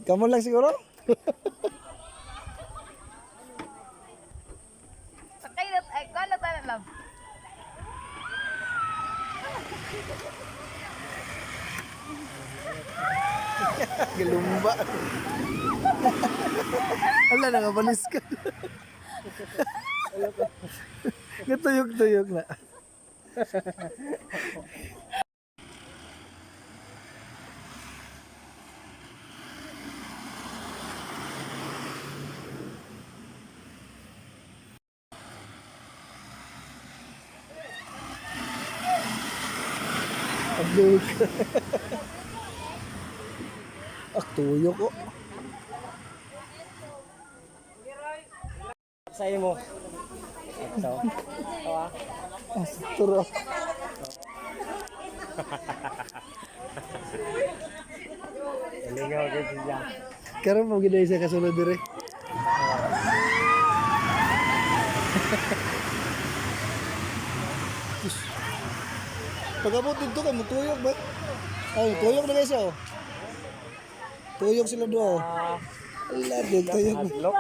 Kamo lang siguro? Sakay na, ay, kuha na tayo lang. Galumba. Ala, nakabalis ka. Gatuyok-tuyok na. Abdul. Ah, tuyok oh. Sa imo. Ito. Ito ah. Ah, turo. Lingaw gyud siya. Karon mo gid siya kasulod dire. Pagabot dito ka mutuyok ba? Ay, tuyok na guys oh. Tuyok sila do. Oh. Ala, di tuyok. Hadlok.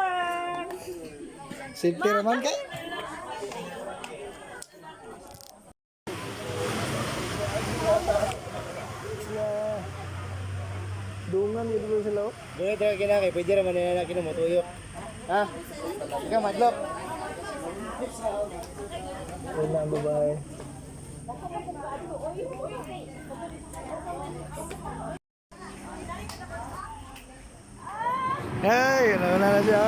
Safety raman kay. Sila dungan gid sila oh. Dili tayo kinakay, pwede raman nila na kinumutuyok. Ha? Ikaw madlok. Wala ang babae. Hey, wala na siya.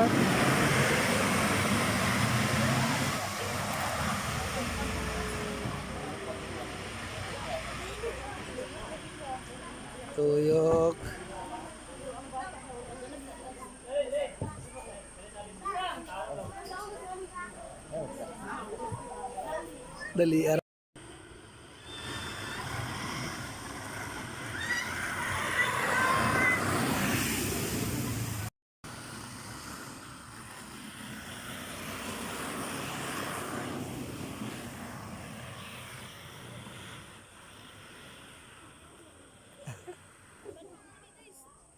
Tuyok. Dali.